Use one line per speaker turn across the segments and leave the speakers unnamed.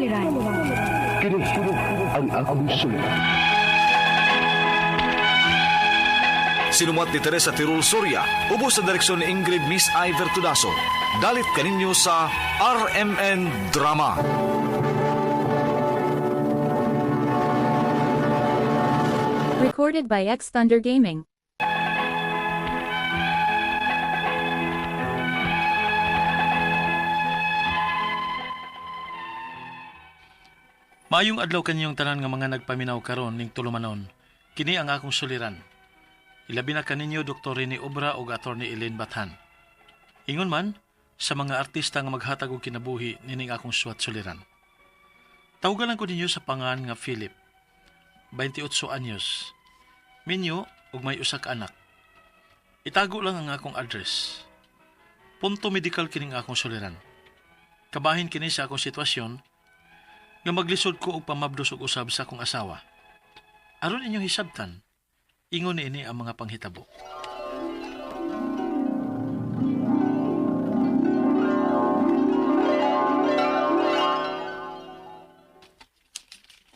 Suliran.
Kini ang akong suliran.
Sinumat ni Teresa Tirul Soria, ubos sa direksyon ni Ingrid Miss Iver Tudaso. Dalit kaninyo sa RMN Drama.
Recorded by X Thunder Gaming.
Maayong adlaw kanyong tanan nga mga nagpaminaw karon ning tulumanon. Kini ang akong suliran. Ilabi na kaninyo Dr. Rene Obra ug Attorney Elaine Bathan. Ingon man sa mga artista nga maghatag og kinabuhi nining akong suwat suliran. Tawgalan ko ninyo sa pangan nga Philip. 28 anyos. Minyo ug may usa ka anak. Itago lang ang akong address. Punto medical kining akong suliran. Kabahin kini sa akong sitwasyon nga maglisod ko og pamabdos og usab sa akong asawa. Aron inyong hisabtan, ingon niini ang mga panghitabo.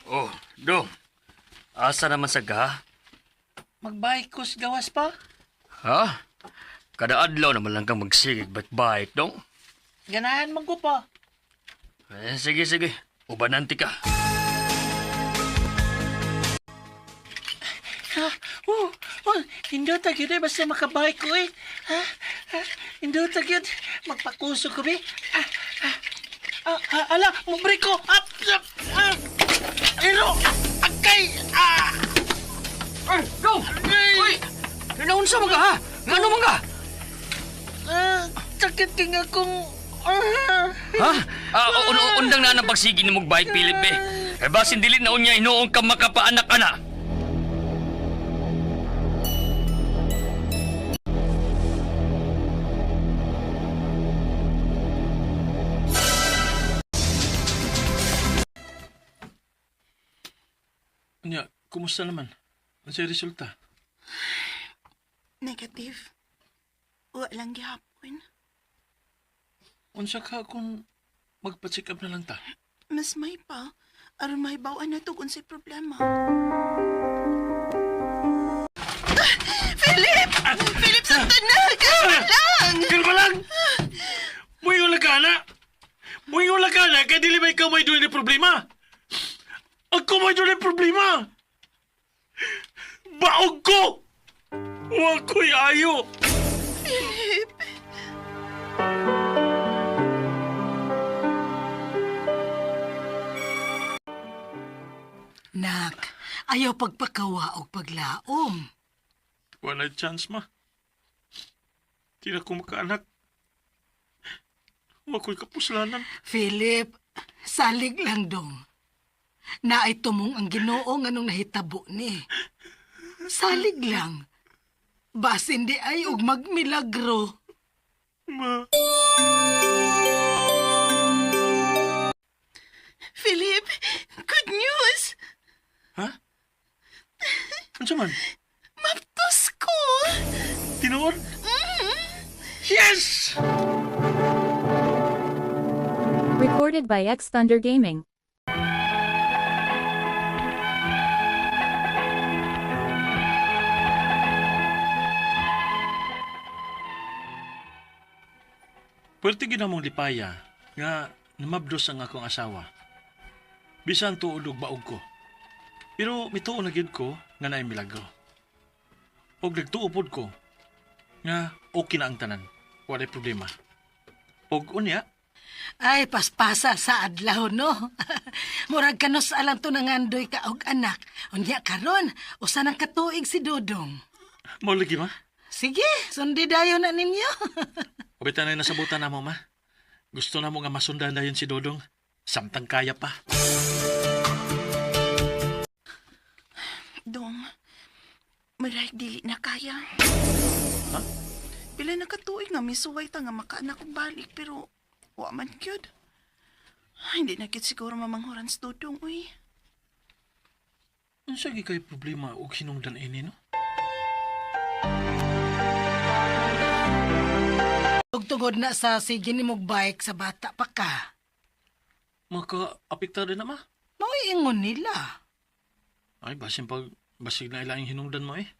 Oh, dong. Asa naman sa ga?
Magbike ko sa gawas pa.
Ha? Kada adlaw naman lang kang magsigig bike-bike, dong.
Ganahan man ko pa.
Eh, sige, sige. Ubananti ka.
Ha? Oh, oh, indot gyud eh, basta makabike ko eh. Ha? Ha? Indot gyud. Magpakuso ko be. Ah, ah, ah, ah, ala, mo break ko. Ah, ah, ah. Ero, agkay. Ah.
Ay, dong! Uy! Naunsa man ka, ha? Ngano man ka?
Ah, sakit kay nga kung ah.
Ha? Ah, undang na ang pagsigi ni mong bike, Philip, eh. Eh, basin dili na unya hinuong ka makapaanak-anak.
Nya, kumusta naman? Ano resulta?
Negative. Wa lang gihapon.
Unsa ka kung magpa-check up na lang ta?
Mas may pa. Aron mahibaw-an na to kung unsay problema. Ah! Philip! Philip, saktan na! Kalma lang!
Kalma lang! Muingon lang ka na! Muingon lang ka na! Kaya dili ba ikaw may doon problema? Ako may doon problema! Baog ko! Huwag ko'y ayo!
Philip!
Nak, ayaw pagpakawa og paglaom.
Wala chance, ma. Di na ko makaanak. Huwag ko'y kapuslanan.
Philip, salig lang dong. Naay tumong ang Ginoo nganong nahitabo ni. Salig lang. Basin di ay og magmilagro.
Ma.
Philip! Good news!
Ha? Ano man?
Maptos ko!
Tinuod? Yes!
Recorded by X Thunder Gaming.
Pwerte gid among lipaya nga namabdos ang akong asawa. Bisan tuod og baog ko. Pero mituo na gid ko nga naay milagro. Og nagtuo pod ko nga okay na ang tanan. Walay problema. Og unya,
Ay, paspasa sa adlaw, no? Murag kanos alang to nangandoy ka og anak. Unya karon, usa nang katuig si Dodong.
mao lagi ma.
Sige, sundi dayon na ninyo.
Ubita na nasabutan na mo ma. Gusto na mo nga masundan dayon si Dodong. Samtang kaya pa.
Dong, maray dili na kaya.
Ha?
Pila na katuig nga misuway ta nga makaanak og balik pero wa man gyud. Ay, hindi na gyud siguro mamanghuran sa Dudong, uy.
Unsa gyud kay problema og hinungdan ini no?
Ug tungod na sa sige ni mog bike sa bata pa ka.
Maka-apekta din na ma.
Mao'y ingon nila.
Ay, basin pag basig na ilaing hinungdan mo eh.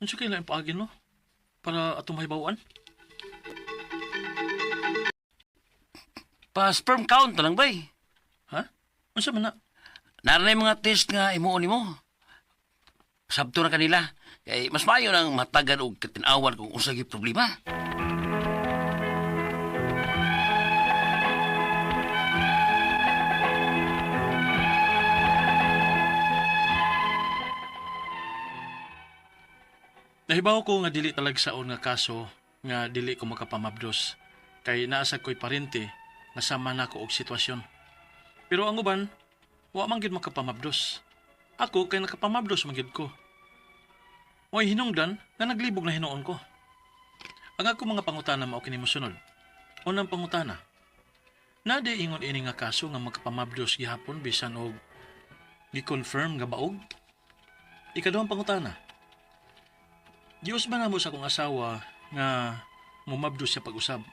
Unsa kay laing paagin no? Para atong mahibaw-an?
Pa sperm count na lang bay.
Ha? Unsa man na?
Naranay mga test nga imuon nimo. Sabto na kanila. Kay mas maayo nang matagan og katinawan kung unsa gyud problema.
Nahibaw ko nga dili talagsaon nga kaso nga dili ko makapamabdos kay naa sa ko'y parente nga sama nako og sitwasyon. Pero ang uban, wa man gyud makapamabdos. Ako kay nakapamabdos man gyud ko. Mo'y hinungdan nga naglibog na hinuon ko. Ang ako mga pangutana mao kini mosunod. Unang pangutana. Nade ingon ini nga kaso nga makapamabdos gihapon bisan og gi-confirm nga baog? Ikaduhang pangutana. Giusban ba namo sa akong asawa nga mumabdos siya pag-usab.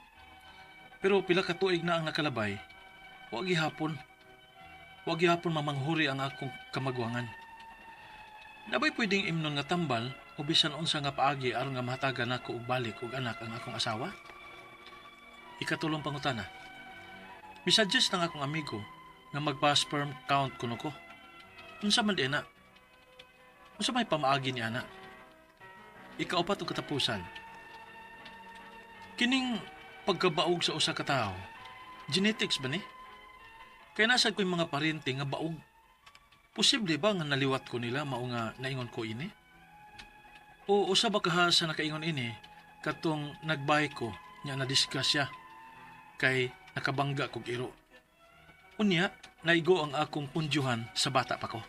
Pero pila ka tuig na ang nakalabay, wa gihapon. Wa gihapon mamanghuri ang akong kamagwangan. Nabay pwedeng imnon nga tambal o bisan unsa nga paagi aron nga mahatagan nako og balik og anak ang akong asawa? Ikatulong pangutana. Misuggest ng akong amigo nga magpa-sperm count kuno ko. Unsa man di na? Unsa may pamaagi ni ana? Ikaupat og katapusan. Kining pagkabaog sa usa ka tawo, genetics ba ni? Kay nasa ko'y mga parente nga baog. Posible ba nga naliwat ko nila mao nga naingon ko ini? O usa ba kaha sa nakaingon ini katong nagbay ko nya nadisgrasya kay nakabangga kog iro. Unya, naigo ang akong pundyuhan sa bata pa ko.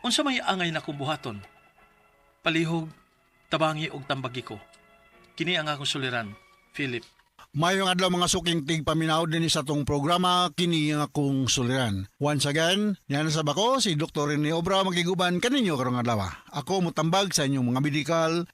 Unsa may angay na kong buhaton? Palihog, tabangi og tambagi ko. Kini ang akong suliran, Philip.
Mayong adlaw mga suking tigpaminaw din sa atong programa kini ang akong suliran. Once again, niyan sa bako si Dr. Rene Obra magiguban kaninyo karong adlaw. Ako mutambag sa inyong mga medical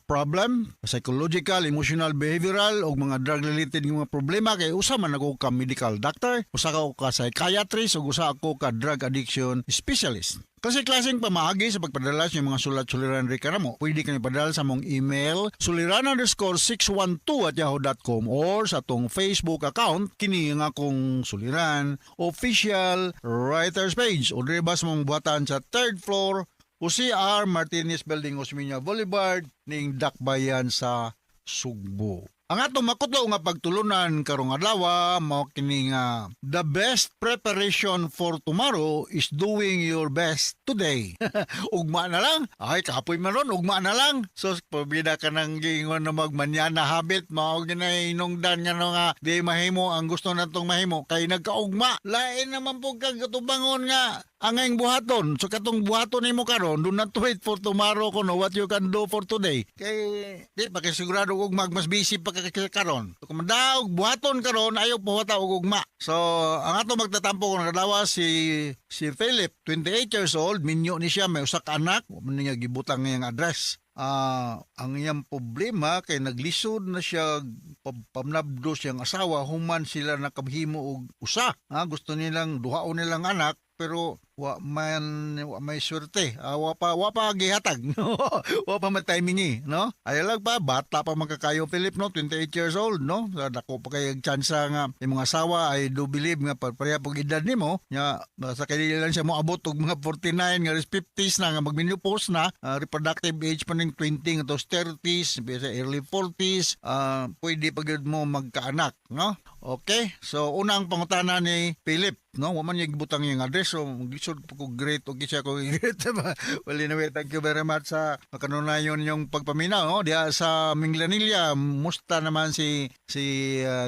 problem, psychological, emotional, behavioral ug mga drug related nga mga problema kay usa man ako ka medical doctor, usa ka ka psychiatrist ug usa ako ka drug addiction specialist. Kasi klaseng pamaagi sa pagpadala sa inyong mga sulat suliran rin mo. Pwede kami padala sa mong email suliran_612@yahoo.com or sa atong Facebook account kini nga akong suliran official writers page o diri ba sa mong buhatan sa third floor o CR Martinez Building, Osmeña Boulevard ning Dakbayan sa Sugbo. Ang atong makutlo nga pagtulunan karong adlaw mao kini nga the best preparation for tomorrow is doing your best today. Ugma na lang. Ay kapoy man ron, ugma na lang. So pabida ka nang giingon na magmanyana habit mao ginay hinungdan nga no nga di mahimo ang gusto natong mahimo kay nagkaugma. Lain naman po kag katubangon nga angayng buhaton. So katong buhaton nimo karon, do not wait for tomorrow kuno what you can do for today. Kay di pa kay sigurado og mas busy pa ka karon. So, kung madaog buhaton karon, ayaw puhata og ugma. So ang ato magtatampo kon adlaw si Philip, 28 years old, minyo ni siya, may usa ka anak, wa man niya gibutang ngayang address. Ang iyang problema kay naglisod na siya pamnabdo siyang asawa human sila nakabhimo og usa. Gusto nilang duhaon nilang anak pero wa man wa may swerte. Wa pa gihatag. Wa pa man timing eh, no? Ayaw lang pa bata pa man kakayo Philip, no, 28 years old, no. So, dako pa kay tsansa nga imong asawa ay do believe nga pareha pag edad nimo nya sa kay lang siya moabot og mga 49 nga 50s na nga magmenopause na, reproductive age pa ning 20 ngadto 30s sa early 40s, pwede pa gyud mo magkaanak, no? Okay, so unang pangutana ni Philip, no, wa man niya gibutang iyang address, so maglisod pa ko great og siya ko great. Well, anyway, thank you very much sa makanunayon yung pagpaminaw, no? Diha sa Minglanilla, musta naman si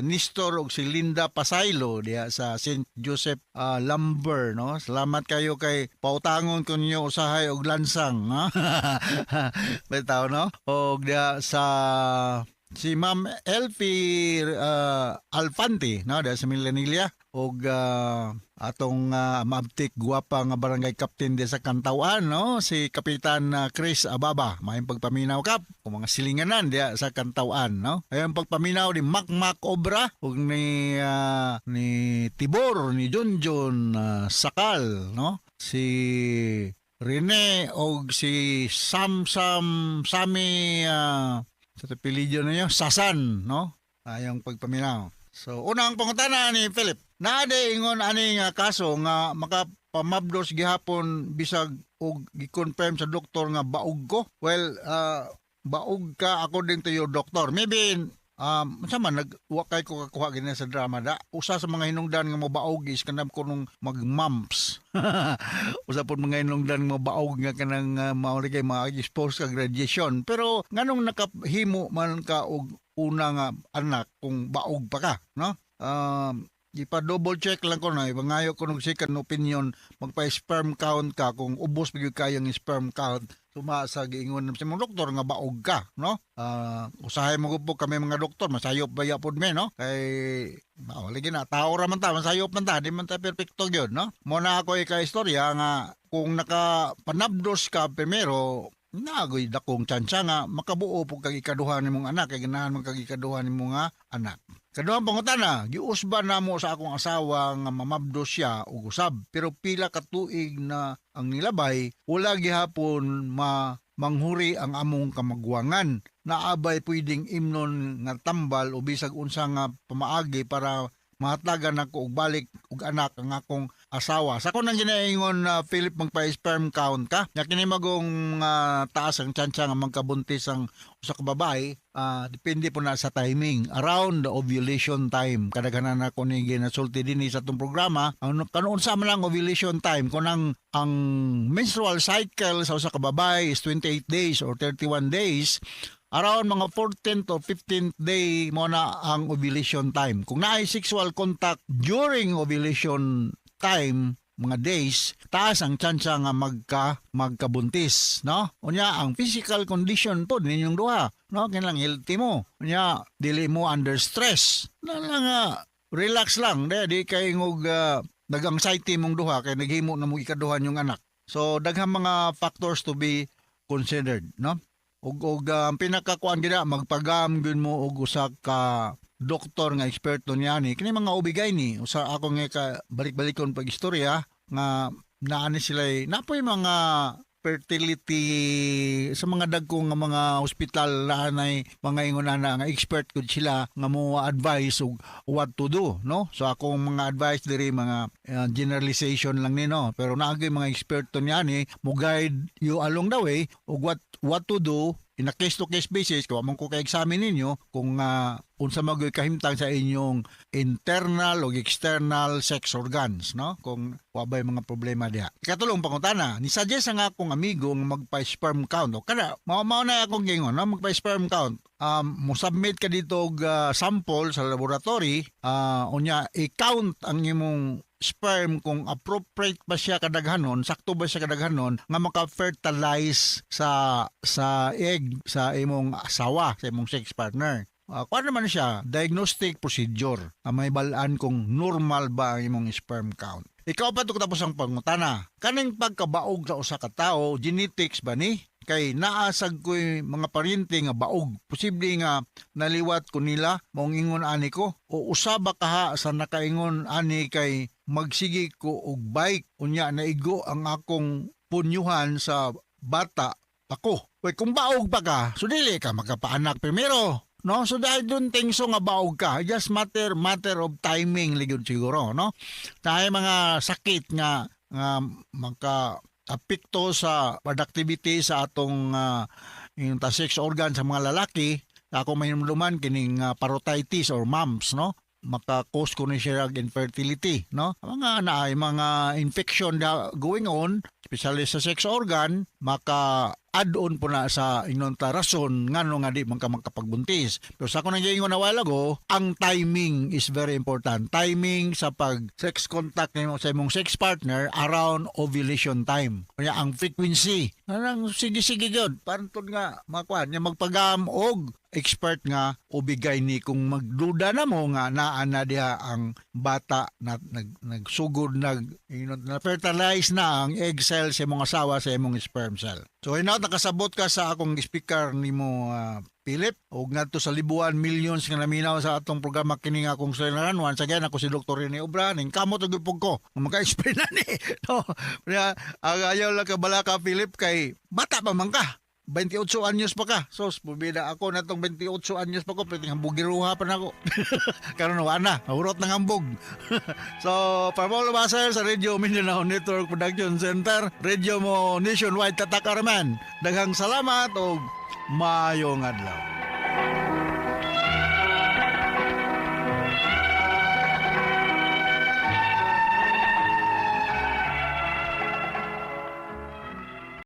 Nestor ug si Linda Pasaylo diha sa St. Joseph Lumber, no? Salamat kayo kay pautangon ko ninyo usahay og lansang, ha? Bitaw, no? Og diha sa Si Ma'am Elfie Alfante, no, dahil sa Milanilla og atong maabtik gwapa nga barangay captain di sa Cantawan, no, si Kapitan Chris Ababa. Maayong pagpaminaw, Kap, kung mga silinganan diya sa Cantawan, no. Ayong pagpaminaw ni Makmak Obra ug ni Tibor, ni Junjun Sakal, no, si Rene og si Sam Sam Sami sa apelyido niyo Sasan, no. Ayong pagpaminaw. So, unang pangutana ni Philip, naa diay ingon ani nga kaso nga makapamabdos gihapon bisag og gi-confirm sa doktor nga baog ko? Well, baog ka according to your doctor. Maybe unsa man nag wa kay ko kakuha gini sa drama da. Usa sa mga hinungdan nga mobaog is kanang kunong mag-mumps. Usa pud mga hinungdan nga mobaog nga kanang mao kay ma-expose kag radiation. Pero nganong nakahimo man ka og una nga anak kung baog pa ka, no? Ipa-double check lang ko na, ipangayo ko ng second opinion, magpa-sperm count ka kung ubos pa gyud kayong sperm count suma sa giingon sa mong doktor nga baog ka, no? Usahay mo po kami mga doktor, masayop baya pod me, no? Kay mao lagi na tao ra man ta, masayop man ta, di man ta perpekto gyud, no? Mo na ako ika-istorya nga kung nakapanabdos ka primero, nagoy dakong tsansa nga makabuo po kag ikaduha nimong anak kay ganahan man kag ikaduha nimong nga anak. Kaduhang pangutana, giusba namo sa akong asawa nga mamabdos siya og usab, pero pila ka tuig na ang nilabay, wala gihapon ma manghuri ang among kamagwangan. Naa bay pwedeng imnon nga tambal o bisag unsa nga pamaagi para mahatagan nako og balik og anak ang akong asawa? Sa akong nang ginaingon na Philip, magpa-sperm count ka. Nya kini magong taas ang tsansa nga magkabuntis ang usa ka babae, depende po na sa timing around the ovulation time. Kadaghanan ako ni ginasulti dinhi sa atong programa ang kanuon sa man lang ovulation time. Kung ang menstrual cycle sa usa ka babae is 28 days or 31 days, around mga 14th or 15th day mo na ang ovulation time. Kung naay sexual contact during ovulation time, mga days, taas ang tsansa nga magkabuntis, no? Unya, ang physical condition po ninyong duha, no? Kinahanglan healthy mo. Unya, dili mo under stress. Na lang nga, relax lang, di kay ngog nag-anxiety mong duha kay naghimo na mo ikaduha yung anak. So daghang mga factors to be considered, no? Ug ang pinakakuan gina, magpagam gyud mo og usa ka doktor nga eksperto niya ni kini mga OB-GYN ni usa ako nga ka balik-balikon pag istorya nga naani sila, napoy mga fertility sa mga dagko nga mga ospital na anay mga ingon ana nga expert gud sila nga mo advise og what to do, no? So akong mga advice diri, mga generalization lang ni, no, pero naagay mga eksperto niya ni mo guide you along the way og what to do in a case to case basis kung among ko ka-examine ninyo kung unsa magoy kahimtang sa inyong internal o external sex organs, no, kung wa ba'y mga problema diha. Ikatulong pangutana, ni suggest ang akong amigo nga magpa-sperm count. O kada mao mao na akong gingon, no, magpa-sperm count. Mo submit ka dito og sample sa laboratory, unya i-count ang imong sperm kung appropriate ba siya kadaghanon, sakto ba siya kadaghanon nga maka-fertilize sa egg sa imong asawa, sa imong sex partner. Kuan naman siya, diagnostic procedure. May balaan kung normal ba ang imong sperm count. Ikaw pa to tapos ang pangutana. Kaning pagkabaog sa usa ka tawo, genetics ba ni? Kay naasag ko'y mga paryente nga baog. Posible nga naliwat ko nila maong ingon ani ko o usaba kaha sa nakaingon ani kay magsige ko og bike unya naigo ang akong punyuhan sa bata ako. Wait, kung baog pa ka, so dili ka magkapaanak primero. No? So I don't think so nga baog ka. Just matter of timing ligod siguro, no? Tayo mga sakit nga maka apekto sa productivity sa atong yung ta sex organ sa mga lalaki. Ako mahinumduman kining parotitis or mumps, no, maka-cause ko ni siya og infertility, no? Mga naay mga infection na going on, especially sa sex organ, maka Add-on po na sa inyong ta rason ngano nga di man ka makapagbuntis. Pero sa ako nang giingon na while ago, ang timing is very important. Timing sa pag sex contact nimo sa imong sex partner around ovulation time. Kaya ang frequency, anang sige-sige gyud, pantod nga makuan nya magpagam og expert nga ubigay ni kung magduda na mo nga naa na diha ang bata na nagsugod nag na fertilize na ang egg cell sa imong asawa sa imong sperm cell. So hinaut nakasabot ka sa akong speaker nimo, Philip, ug ngadto sa libuan millions nga naminaw sa atong programa kini nga akong suliran. Once again, ako si Dr. Rene Obra, ning kamot og gipog ko nga maka-explain na ni. No, kaya ang ayaw lang ka balaka, Philip, kay bata pa man ka. 28 anyos pa ka. Sos, bubida ako na tong 28 anyos pa ko. Pwede hambugiruha pa na ako. Karon wa na. Hurot ng hambog. So, from all of us here sa Radio Mindanao Network Production Center, Radio mo nationwide, tatak araman. Daghang salamat og maayong adlaw.